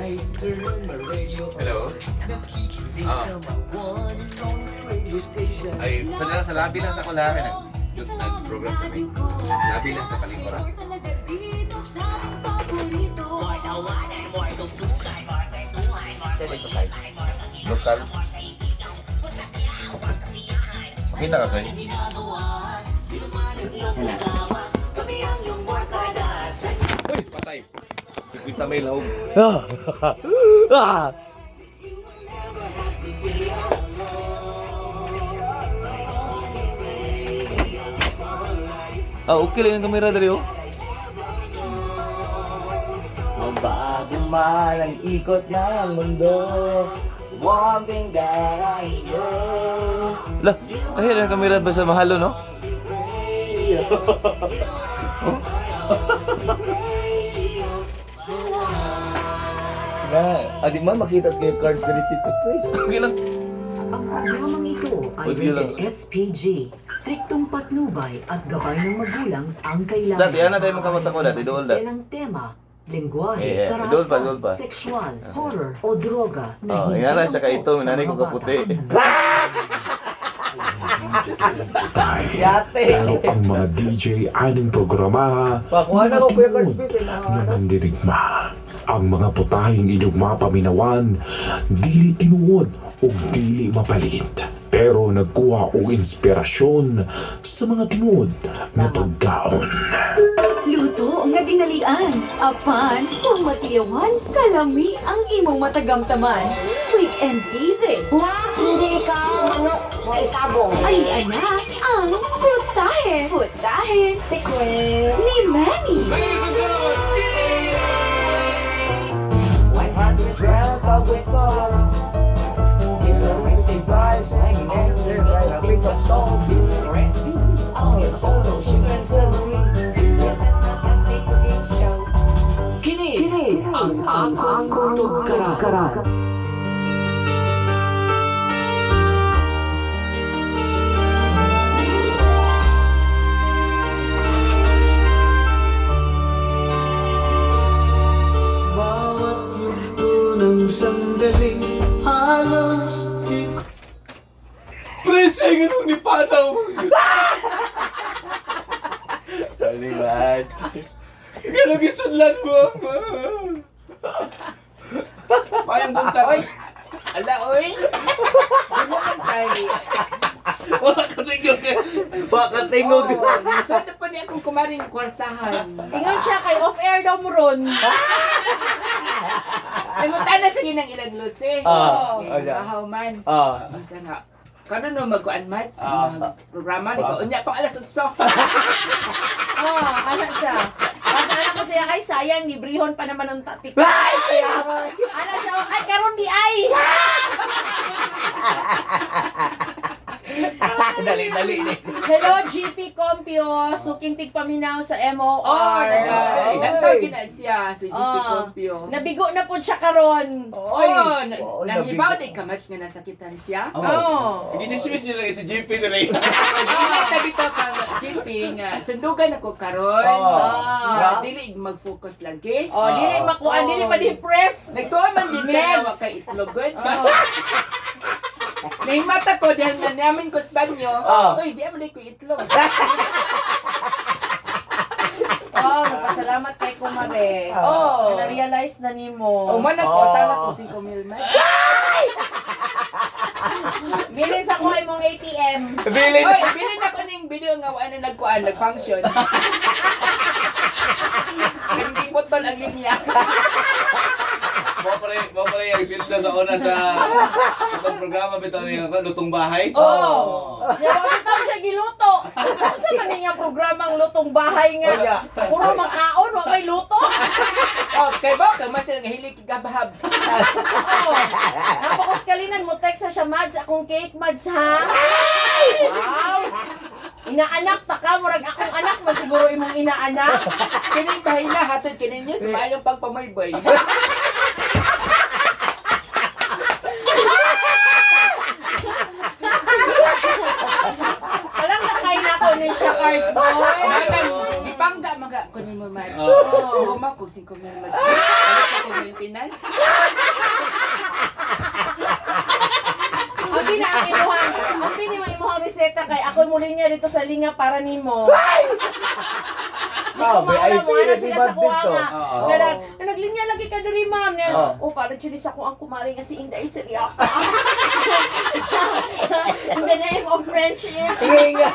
I turn on my radio. Hello? Nakikinig Ah. sa my one and only radio station. Ay, sa lang sa labi lang sa kulari nag-program sa may. Labi lang sa palingkura. Lokal. Makita ka kayo? Uy, patay. 50 may lahog. Ah! Ah, okay lang yung kamera dali oh. Mabago man ang ikot ng mundo, one thing that I know. Lah, ay ang kamera ba sa mahalo no? Na, adi man makita sa kayo cards diri Tito Chris. Okay lang. Ang programang ito ay O, di lang. rated SPG. Striktong patnubay at gabay ng magulang ang kailangan. Dati, ano tayo magkamot sa kulat? Idol dat. Masiselang tema, lengguwahe, Eh, eh, idol pa, karahasan, idol pa. sexual, horror o droga na Oh, hindi ingana siya kay angkop ito, sa nanay mga ko bata kaputi. ang Tay. Yate. Pero ang mga DJ aning programa Pakuha na ko, Kuya Cards, please, eh, nga mandirigma. Ang mga putahing inyong mapaminawan, dili tinuod ug dili mapalit. Pero nagkuha og inspirasyon sa mga tinuod nga pagkaon. Luto nga dinalian. Apan, kung matiyawan, kalami ang imong matagamtaman. Quick and easy. Na hindi ka manok na isabong. Ay, anak, ang putahe. Putahe Secret. ni Manny. 100 grams of with love. Tasty fries, hanging eggs, just a bit of salt, red beans, onion, oil, sugar and celery. This is fantastic cooking show. Kini ang akong tugkaran. Bawat yugto ng sandali, halos di ko Presing anong ni Panaw. Baliwag. Ganang isunlan mo. Payang buntag. Ala, oy! Di mo man kay... Wala ka tingog eh. Baka tingog. Oh, nasaan na pa niya akong kumaring kwartahan. Ingon siya kay off-air daw mo ron. Ay, munta na sige ng ilang luse. Ah, Oh, oh, yeah. Mahaw man. Ah. Isa nga. Kano no magkuan mats? Ah. Programa ni ko. Unya tong alas 8. Oh, ano siya. Basta anak ko siya kay sayang, librehon pa naman ang tatik. Ay, kaya Ano siya, ay karon di ay. Dali, dali ni. Hello GP Compio, suking tigpaminaw sa MOR. Oh, Ay. nagtawag gina siya si GP Ah. Compio. Nabigo na po siya karon. Oh, Oy, nahibaw nabigo. di ka mas nga nasakitan siya. Oh. Gisismis niyo lang si JP na rin. Dili tabi to ka GP nga sundugan ako karon. Oh. Nga dili mag-focus lagi. Oh, dili makuan, dili ma-depress. Nagtuon man din Meds. ka wa kay itlogon. Oh. Nahimata ko dihan na namin ko sa banyo. Ah. Uy, di man ko itlog. Oh, magpasalamat kay Kumare. Oh. Na-realize na nimo. O man ako Oh. tama ko 5 mil man. Bilin sa kuha imong ATM. Bilin. Oy, bilin ako ning video nga wa na nagkuan, nag-function. Hindi button ang linya. Mo pare yung sweldo sa una sa itong programa bitaw niya ako lutong bahay. Oh. Siya bitaw siya giluto. Sa man niya programang lutong bahay nga. Oh, yeah. Puro makaon, wa may luto. Oh, kay ba ka mas nga hilig gabahab. Oh. Napakos kalinan mo text sa siya Mads akong cake Mads ha. Wow. Inaanak ta ka murag akong anak man siguro imong inaanak. Kining bahay na hatod kini niyo sa maayong pagpamayboy. Alam na kay nako ni siya cards boy. Manang gipangga mga ko nimo, Mads. Oo, ma ko 5,000, Mads. Palit ako maintenance. Abi na ang imuhang, abi ni imuhang reseta kay ako muli niya dito sa linga para nimo. Di ko Ah, mauna VIP mo ana na si sila sa Mads kuha dito. nga. Oo. Kanang naglinya lagi ka diri, ma'am. Niya, Oo. oh, para jud sa ko ang kumari nga si Inday Siriaka. In the name of friendship. Inga.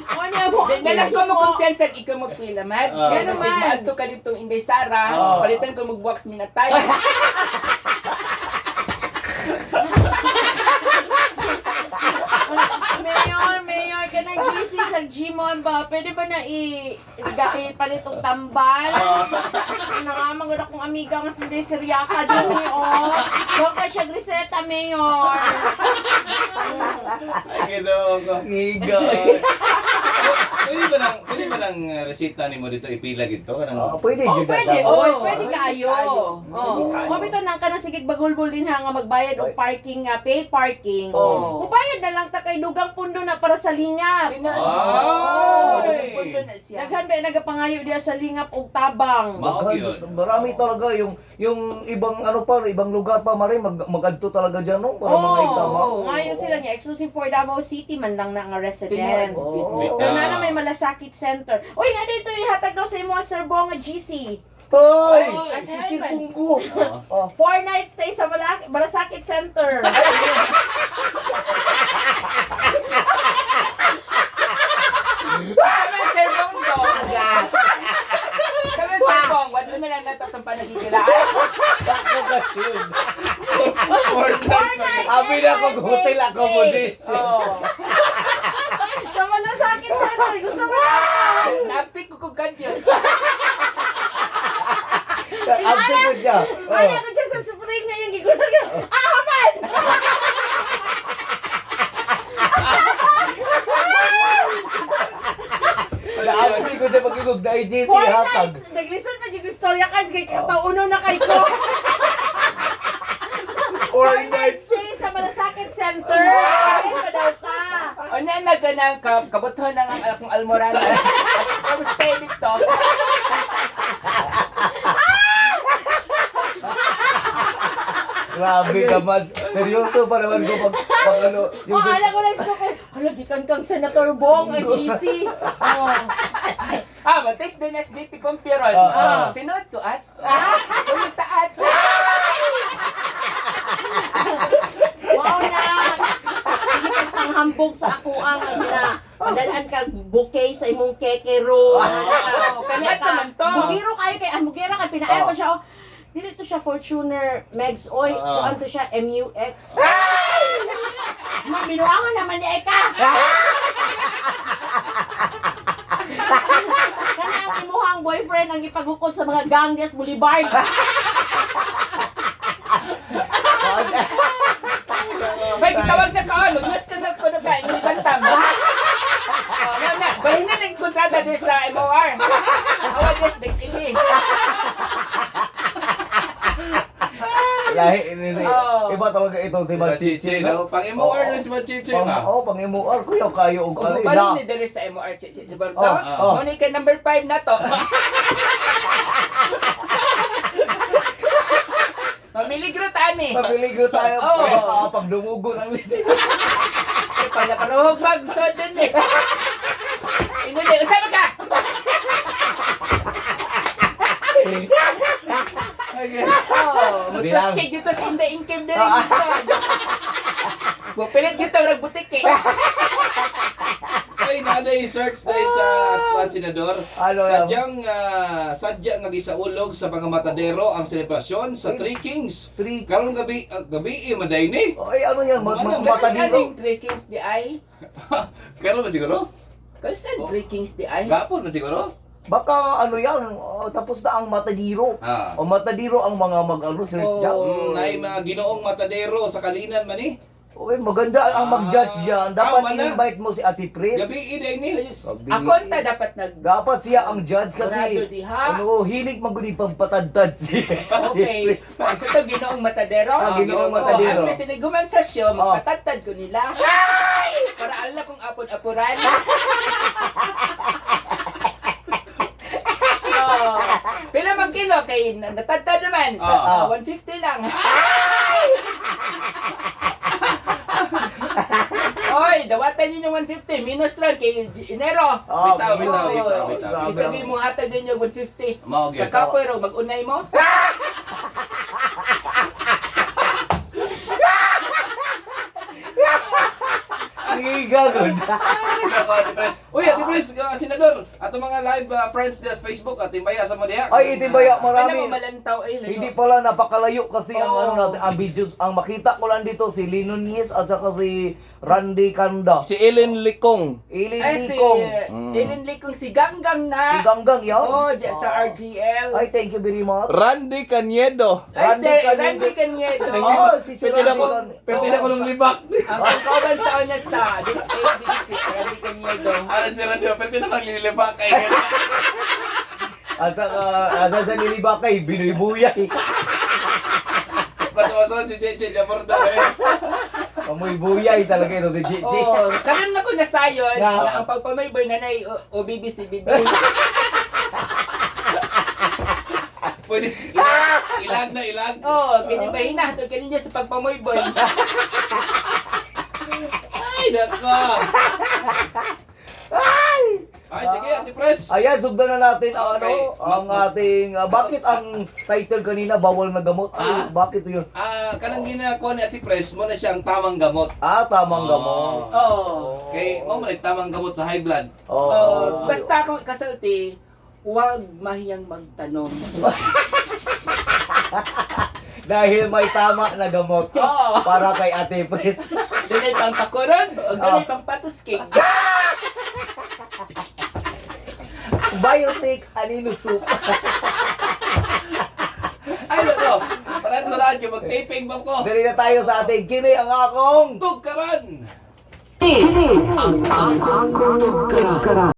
Mo niya mo. Di na lang ko mo kumpiyansa ikaw magpila, Mads. Oo. Kaya kasi Ano man? maadto ka ditong Inday Sara, Oo. palitan ko magbuwaks minatay. Mayor, Mayor, kanang GC sa Gmon ba? Pwede ba na ipalit og tambal? Nangamang gud akong amiga nga si Inday Siriaka dinhi oh. Wa ka siya reseta, Mayor. Ay, ginoo ko. Ngiga. Pwede ba nang resita nimo dito ipila gito kanang Oo, pwede Oh, jud na pwede. siya. Oh, Oo, pwede pwede kaayo. kaayo. Oh. Pwede kaayo. Mo bitaw nang kana sige bagulbul din ha nga magbayad og parking nga pay parking. Oo. Mubayad na lang ta kay dugang pundo na para sa lingap. Ay! Punto na siya. Daghan ba nagapangayo diya sa lingap og tabang. Mao yun. Marami talaga yung ibang ano pa, ibang lugar pa mari magadto talaga diyan no para mga itama. Oo, ngayon sila niya exclusive for Davao City man lang na nga resident. Oo. Pero na na may malasakit center. Uy, na dito ihatag daw sa imo Sir Bong nga GC. Toy! Ay, Si asahan man. Punggo. Oh. 4 night stay sa Malasakit Center. Kami, Sir Bong dong. Kami, Sir Bong, wala na lang nato itong panagikilaan. Ako kasi yun. Four nights. Abi na kog hotel accommodation. Oo. Sa Malasakit Center. Gusto mo? Naaptik ko kung kadyo. Abi ko siya. Oh. Ano ako dyan sa spring ngayon? Gigulang ka. Ah, haman! Naabi ko siya pag-igog na IGC Four hatag. nights! Naglisod pa yung istorya ka. Kay katauno na kay ko. Four nights. Stay sa Malasakit Center. Ay, pa daw ka. O niya na ka ng kabutuhan ng ang akong almoranas. Kamusta dito? Grabe ka man. Seryoso pa naman ko pag ano. Oh, ala ko lang sa Hala, gikan kang Senator Bong, ang GC. Oh. Ah, matext din SJP Compuron. Ah, ah. Tinood to ats. Tulog ta ats. Wow na! Sige kang panghambog sa ako ang na. Padalaan kag bouquet sa imong keke ro. Oo, kani ato man to. Bugiro kayo kay ang bugiro kay pinaayo ko siya. Oh. Dili to siya Fortuner Megs oy, kuan to siya MUX. Ma binuangan naman ni Eka. Kana ang imuhang boyfriend ang ipagukod sa mga gang dias Boulevard. Bay, gitawag na ka, lunyas ka na ko na ka, inyong bantam. Oh, na, na, balhin na lang kontrata din sa MOR. Awa des, dek ini. Lahi ini si. Oo. Iba talaga ito si Si Machichi. Machichi, no? Pang MOR na si Machichi, Pang, ah. oh, pang MOR kuya kayo og Kung kali. balhin ni diri sa MOR, Chichi Barto. Oh, oh. Mo ni kay number 5 na to. Mamiligro ta ani. Pabiligro tayo. Oo. Oh. Pag dumugo ng lisin. Ay, pala paruhog mag sudden eh. Ingon eh, usama ka! Okay. Oh, Bilang. mutuskig dito sa Inday Income diri gusto. Bupilit dito rag butik eh. Ay, naaday search day sa Atlan Senador. Ano yan? Sadyang sadya nga gisaulog sa mga matadero ang selebrasyon sa Three Kings. Three. Karong gabi gabi eh, maday ni. Ay, ano yan? Ano? Matadiro. Anong Three Kings di ay? Karon man siguro? Kasan Three Kings di ay? Gapon man siguro? Baka ano yan, oh, tapos na ang matadiro. Ah. O matadiro ang mga mag-ano, search Oo. dyan. Ay mga ginoong matadero sa kalinan man eh. Uy, maganda ang Ah. mag-judge dyan. Dapat Tama na. in-invite mo si Ate Pris. Gabi eh, day ni. Gabi. Ako ta dapat nag Dapat siya ang judge kasi Murado diha. ano, hilig maguni pagpatadtad si Ate Okay. Pris. Sa to Ginoong Matadero. Ah, Ginoong Oo, Matadero. Ang siniguman sa show, Oh. magpatadtad ko nila. Para ala kong apod-apuran. Oh. Pila man kilo kay natadtad naman. Ah. Ah, 150 lang. Oy, dawatan niyo yung 150 minus ron kay Enero. Ah, Bitaw, bitaw, oo, bitaw, bitaw. grabe Isa ang- gyud mo hatag ninyo 150. Mao gyud. Kakapoy ro mag-unay mo. Ngiga, good. Nako, Ate Pres. Uy, Ate Pres, Senador, ato mga live friends diya sa Facebook, at timbaya sa mo diha. Ay, itimbaya, Ano marami. mo malantaw ay layo. Hindi pala napakalayo kasi ang Oo. ano natin, ang videos, ang makita ko lang dito si Lino Nunez at saka si Randy Kanda. Si Ellen Likong. Ilin Ay si Likong. Ellen Likong si Ganggang na. Si Ganggang yan. Oh, di, sa RGL. Ay, thank you very much. Randy Caniedo. Ay, si Randy Caniedo. Randy Caniedo. Oh, si Pwede na Randy ko, Caniedo. pwede na ko nung libak. Ang pagkauban sa una sa this ABC, Randy Caniedo. Ano si Randy, pwede na maglilibak kay. At saka, asa sa nilibakay, Binoy Buyay. Maso-maso si Cheche Jaborda. Eh. Amoy buyay talaga yun si Gigi. Oh, karon na ko nasayon Nga. na ang pagpamayboy nanay OBB si BB. Pwede, ilag, ilag na ilag. Oh, kini ba hina to kini niya sa pagpamayboy. Ay, nako. Ay, sige, Ate Pres. Ayan, sugdan na natin ang Okay. ano, ang ating, bakit ang title kanina, bawal na gamot? Ay, Ah. bakit yun? Ah, kanang ginakuha ni Ate Pres, mo na siya ang tamang gamot. Ah, tamang gamot. Oh. Okay, mo man tamang gamot sa high blood. Oo. Oh, basta akong kasulti, huwag mahiyang magtanong. Dahil may tama na gamot Oo. para kay Ate Pres. Dunay pang pakuron, o dunay pang patuskig. Biotech Anino Soup. Ay, nako. Para sa lahat, yung mag-taping ba ko? Dali na tayo sa ating kini ang akong Tugkaran! Ang akong tugkaran.